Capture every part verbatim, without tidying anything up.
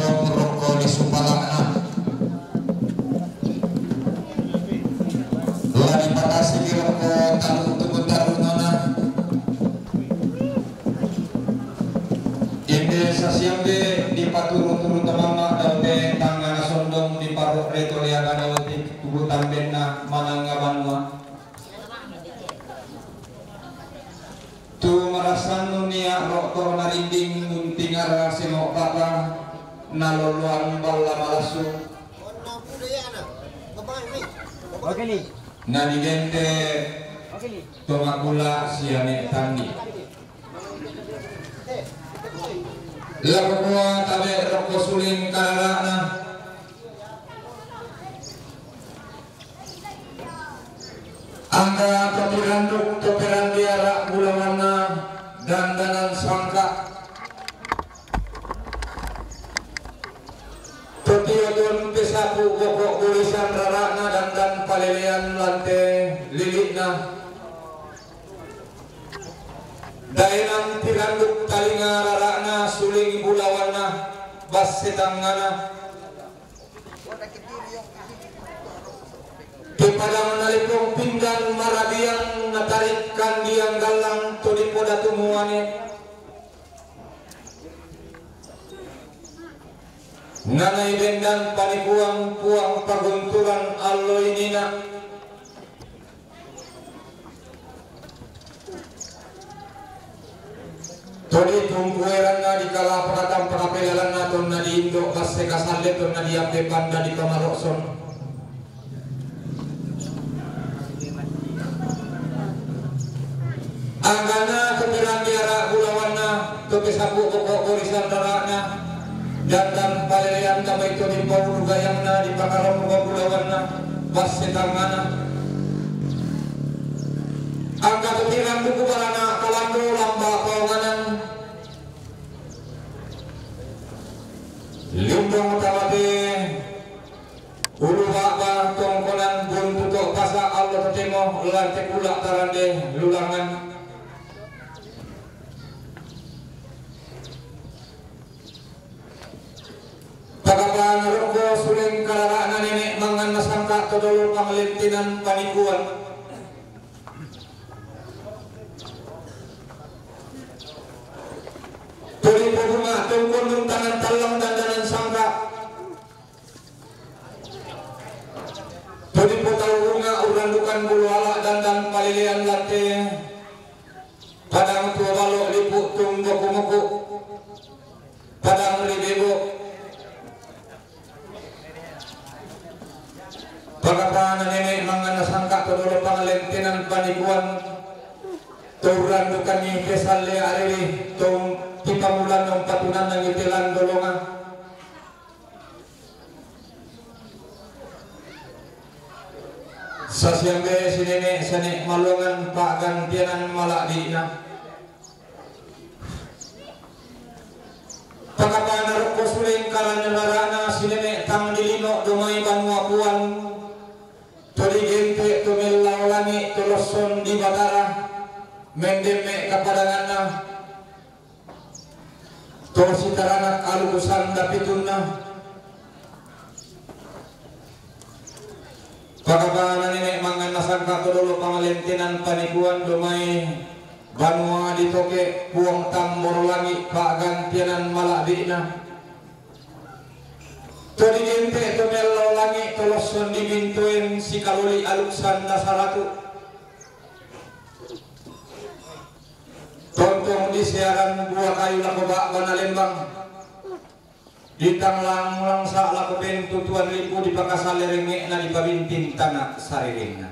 Roko di supalana. La dipatasi di roko talu tuku tarunana. Inde sasiambe dipaturu-turu tamama daute tangana sondong diparok reto leaga daute tugu tambenna mananga banua. Tu marasannu nia rokko narinding muntingara semo papa naloloang balla malassu. Oke ni. Nadigente. Oke ni. Tomakula siane tandi. Lako mua tabe rokko suling kararana. Angka topiranduk topirandiara bulawanna dandanan sangka. Totioton pesapu boko burisan rarana dandan palelean lante lilikna. Daenang tiranduk talinga rarana suling bulawanna basse tangngana. Kepadang nalipong pinggan marabiang natarik kandiang gallang to dipoda tumuane. Nanai bendan panikuang puang pagunturan allo inina. Todi tungkueranna dikala pakatang pakapelalanna tonna diindo basse kasalle tonna diampe panda dipamarokson. Anggana kepirandiara bulawanna to pesapu pokok borisan rarana. Dandan palelean damai to dipaulu gayangna dipakarombo bulawanna basse tangngana. Angka tu tirang buku barana kalando lamba paonganan. Limbong tamate ulu baba tongkonan buntu to pasa Allah totemo lante kula tarande lulangan. Pakapana rokko suleng kalara'na nene' manganna sangka' to dolo panglentinan panikuan. Tuli pobunga tongkon nuntangan tallang dandanan sangka'. Tuli potau bunga urrandukan bulu ala dandan palelean latte. Padang tuo balo lipu tumbo kumuku. Padang ri bebo. Pakapana nene' manganna sangka' to dolo pangalentenan panikuan. To urrandukanni pesalle ariri to tipamulan umpatunanna ngitelan dolonga. Sasiambe sinene' sane' malongan pa'gantianan mala'bi'na. Pakapana rokko suleng kalanne rarana sinene' tang dilino domai banua puan. To digente' to mellao langi' to losson di Batara mendemme' kapadanganna. To sitaranak aluku sanda pitunna. Pakapana nene' manganna sangka' to dolo pangalentenan panikuan domai banua ditoke' Puang Tamboro Langi' pa'gantianan mala'bi'na. To digente' to mellao langi' to losson dibintoen sikaloli aluk sanda saratu'. Tontong disiaran bua kayu lako ba'bana lembang. Ditanglang-langsa' lako pentutuan lipu dipakasalle rengnge'na dipabinting tana' saririnna.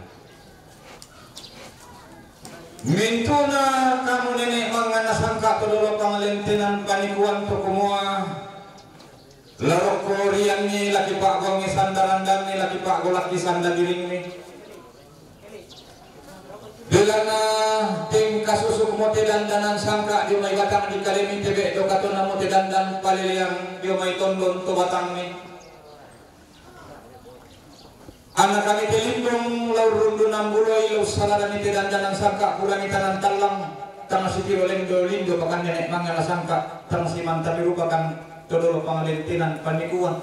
Mintuna kamu nene' manganna sangka' to dolo pangalentenan panikuan to kumua. La rokko rianni laki pa'gongngi sanda randanni laki pa'golakki sanda biringmi. Belanna tengka susuk mote dandanan sangka' dio mai batang di kalemi tebe' to katona mote dandan paleleang dio mai tondon to batangmi. Anna kami telimbung lau rundunan buloi lau saladani te dandanan sangka' purani tanan tallang tang sitiro lendo lindo pakan nene' manganna sangka' tang simantami rupakan to dolo pangalintinan panikuan.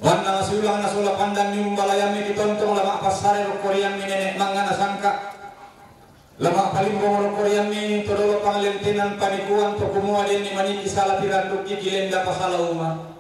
Wanna masiulang na sola pandan ni umbalayammi kitontong lama' passare rokko riammi nene' mangngana sangka. Lama' palimbong rokko riammi to dolo pangalintinan panikuan to kumua denni maniki sala tirandukki kilenda pasala uma.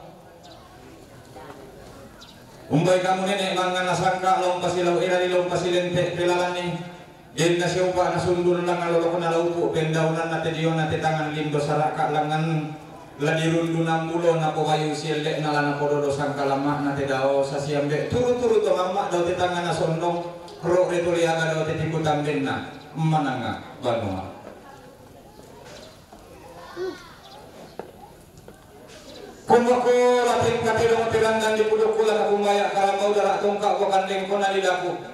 Umbai kamu nene' mangngana sangka lao pasilau erari lao pasilente' pelalanni. Denna siupa' nasundul langngan lolokna laupu' pendaunanna te diona te tangan lindo sara'ka langngan la dirundunang bulo napobayu sielle'na la napododo sangka lama'na te dao sasiambe' turu-turu to mamma' dao te tangngana sondong ro're to liaga dao te tiku tambenna mananga banua. Kumako latin katedong te langngan di pudokku la kakumbaya' karambau dara' tongka' ko kandeng kona lidaku.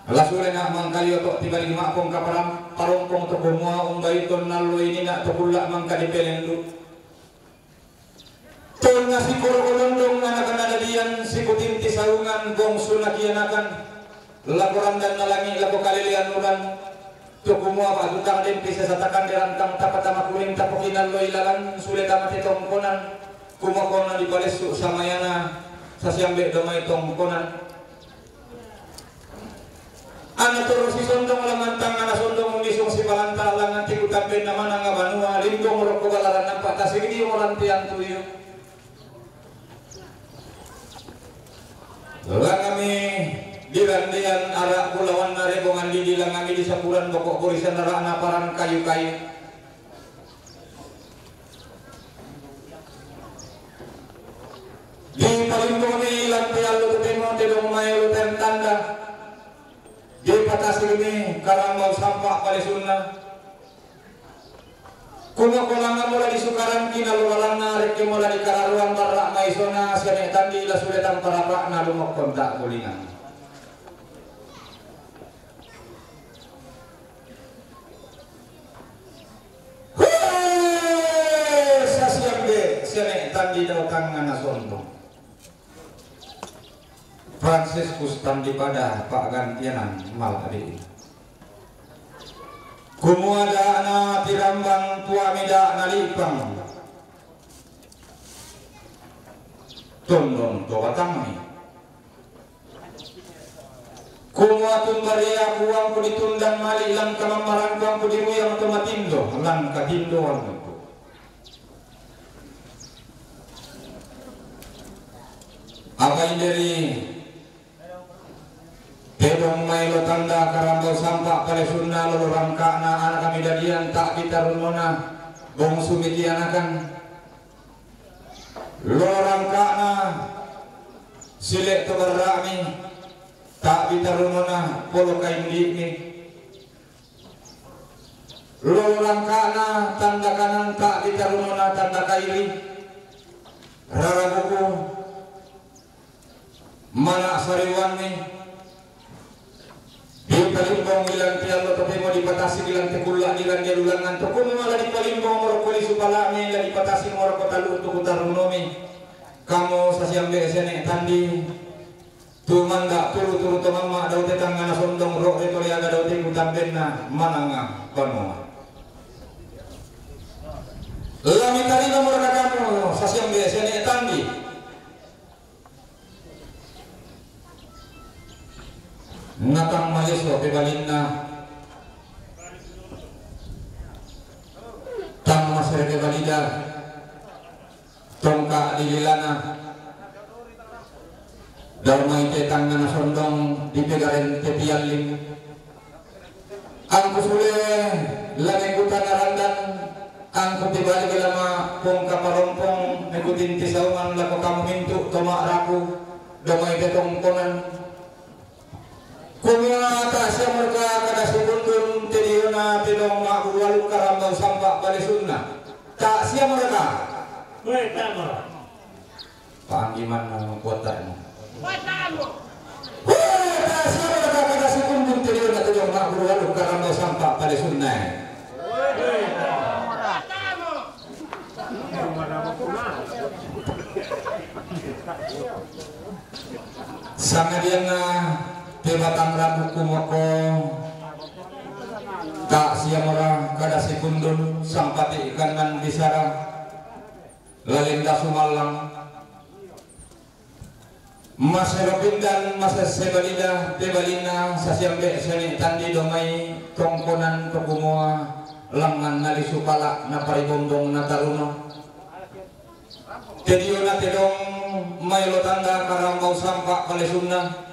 La sule na' mangkalio to' tibali ma'pong kaparam parongkong to kumua umbai to nallo ini na' to kulla' mangka dipelendu. Tonna sikoro' olondong anakna dadian sikutinti saungan bongsu nakianakan. Lako randanna langi' lako kalelean uran. To kumua ba'tu tang dempi sesatakan derantang tapatama kuring tapokinalloi lalan sule tamate tongkonan. Kumako na dipalessu' samayana sasiambe' domai tongkonan. Anna torro sisondong lamantang anna sondong unnisung sipalanta langngan tiku tambenna mananga banua limbong rokko balaran nampa' tasigidi orang tiang tuyu. Langami dirandean ara' kulawanna rebongan didi langami disapuran boko' borisan ara'na paran kayu-kayu. Dipalimbongmi lanti allo totemo tedong maelo tentanda. Dipatasigmi karambau sampa' palesunna. Kumako langngan mola disukaran kinallo lalanna rekke mola dikararuang barra' maisona siane' tandi la sule tampa rapa'na lumokkon ta'bulingang. Hee! Sasiambe' siane' tandi dao tangngana sondong. Fransiskus tandi pada pa'gantianan mala'bi'. Kumua da'na tirambang tuami da'na li'pang. Tondong to batangmi. Kumua tumbaria kuangku ditundang mali' langka mammarangkuangku diruyang to matindo langka tindoangku. Apa inderi tedong maelo tanda karambau sampa' palesunna lolo rangka'na anakami dadian ta'bi tarunona bongsu mikianakan. Lolo rangka'na sile' to barra'mi ta'bi tarunona polo kaindi'mi. Lolo rangka'na tanda kanan ta'bi tarunona tanda kairi. Rarabuku mana' sariwanni. Dipalimbong ilan te allo totemo dipatasi ilan te kulla' diran dialulangan to kumua la dipalimbong morokko lisu pala'mi la dipatasi morokko talu' tuku tarunomi. Kamu sasiambe' siane' tandi. Tumanda turu-turu to mamma' dao te tangngana sondong ro're to liaga dao te kutambenna mananga banua. La mitarima morokka kamu sasiambe' siane' tandi. Natang maleso pebalinna. Tang masere pebalida. Tongka' dililana. Darmai te tangngana sondong dipegaren te pialling. Angku sule la mekutana randan, angku tibali lama pongka parompong mekutinti sauman lako kamu mintu' to ma'raku, domai te tongkonan. Kumua ta' sia morka kada sikundun te diona te dong ma'buru aluk karambau sampa' palesunna. Ta' sia morka. Baik, ta' morka. Panggimanna kuatanna. Weh, tasiapa kada sikundun te diona te dong ma'buru aluk karambau sampa' palesunna. Sangadianna te batang rabu kumoko. Ta' siamora kada sikundun, sampati' kannan bisara, lalinda sumallang. Masero pindan, masesse balida, te balinna, sasiambe' sene' tandi domai, tongkonan to kumua, langngan nalisu pala', naparibombong nataruno. Te diona tedong, maelo tanda karambau sampa' palesunna.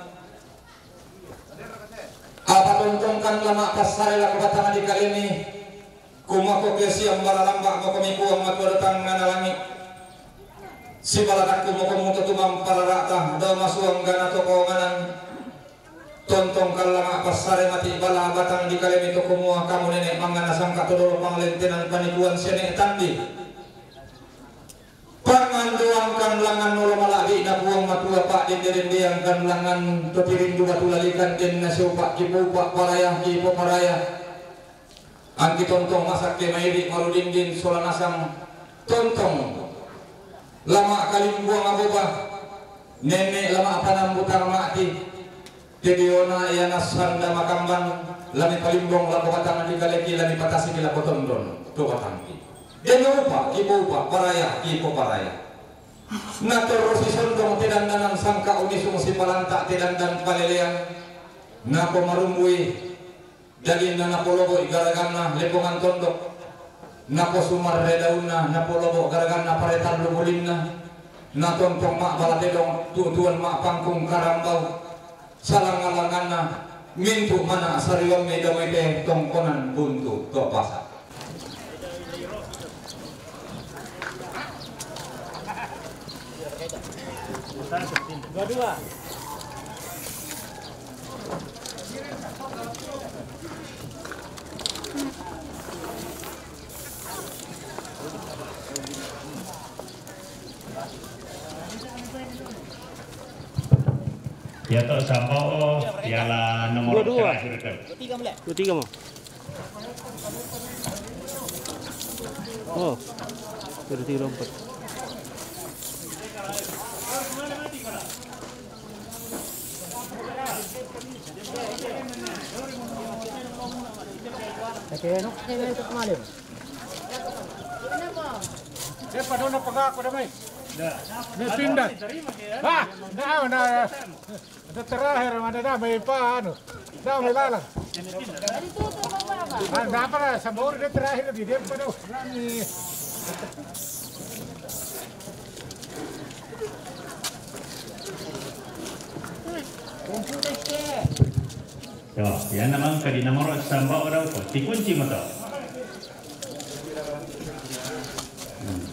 Apa tontongkan lama' passare lako batang dikalemi, kumako ke siambara lamba' mako mi Puang Matua datang ngana langi'. Sibalatakku mako muto tumamparara'ta, dao masuanggana to koonganan. Tontongkan lama' passare mati' bala batang dikalemi to kumua kamu nene' mangngana sangka' to dolo panglentenan panikuan sene' tandi. Pangandoangkan langngan olo mala'bi'na Puang Matua, pa'dende-dendeangkan langngan to tirindu batu lalikan denna siupa' kipoupa' paraya kipoparaya. Angki tontong masakke mairi' marudindin sola nasang tontong lama' kalimbuang aboba, nene' lama' panambu tarma'ti. Te diona ia nassanda makamban, lami palimbong lako batang dikaleki, lami patasiki lako tondon to batangki. Dende upa', kipoupa', paraya, kipoparaya. Natorro sisondong te dandanan sangka' unisung sipalanta' te dandan palelean. Napomarumbui daginna napolobo'i garaganna lepongan tondok. Naposumarre daunna, napolobo' garaganna pare tallu bulinna, natontong ma'bala tedong tu'tuan ma'pangkung karambau, salang-alanganna mintu' mana' sariwammi damuite tongkonan buntu to pasa'. Dua-dua. Ya toh, sampai, oh, piala nomor dua dua. Terakhir itu. Dua tiga mau. Oh, dua tiga empat. Oke, no. Dia pada nak pegang aku dah, mai. Dia pindah. Ah, dah, dah. Ada terakhir, ada dah, mai pa, anu. Dah, mai lalang. Ah, dah apa dah, sambur dia terakhir di dia pada. Yo, ya namang kadi namoro samba' odau ko, tikunci moto. Hmm.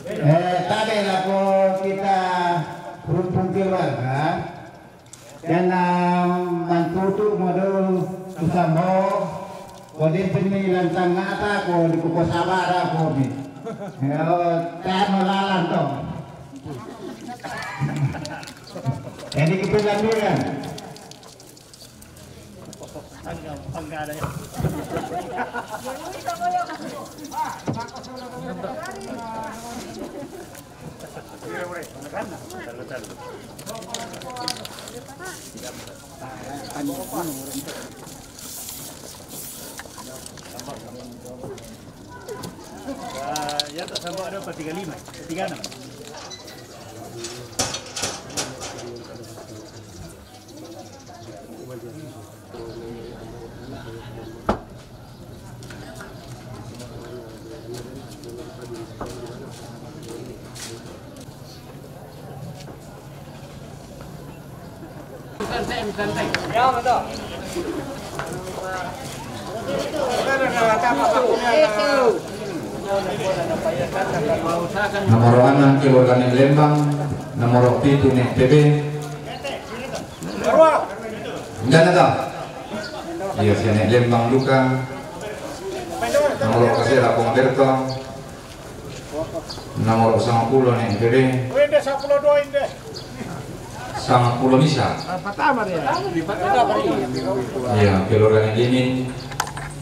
Eh, tabe' lako kita rumpun keluarga. Yana mantutu' mo do tu sambo, ko dempin mi lantang ngata ko di kuko sabara ko mi. Yo, tano lalang to. Jadi kepikiran. Ah, ya tak sama ada empat tiga lima, tiga enam. Nomor onom keluarga ne' Lembang, nomor pitu ne' P B. Nda na ta? Iyo, si ne' Lembang duka. Nomor kasera Pong Berto. Nomor sangpulo ne' P B. Inde, sangpulo dua, inde. Sangpulo misa. Iyo, keluarga ne' Limin.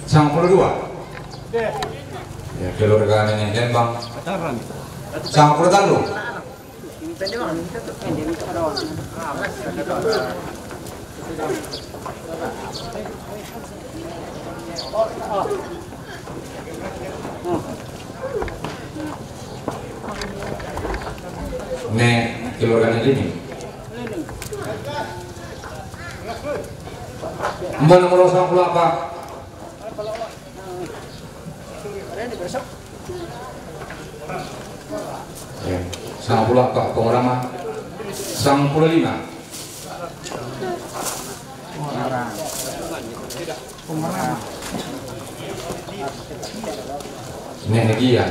Sangpulo dua. Iyo, keluarga ne' Lembang. Sangpulo tallu. Ne' keluarga ne' Limin. Mbak nomor sangpulo appa'. Iyo, sangpulo appa' Pong Rama. Sangpulo lima. Ne' Gian.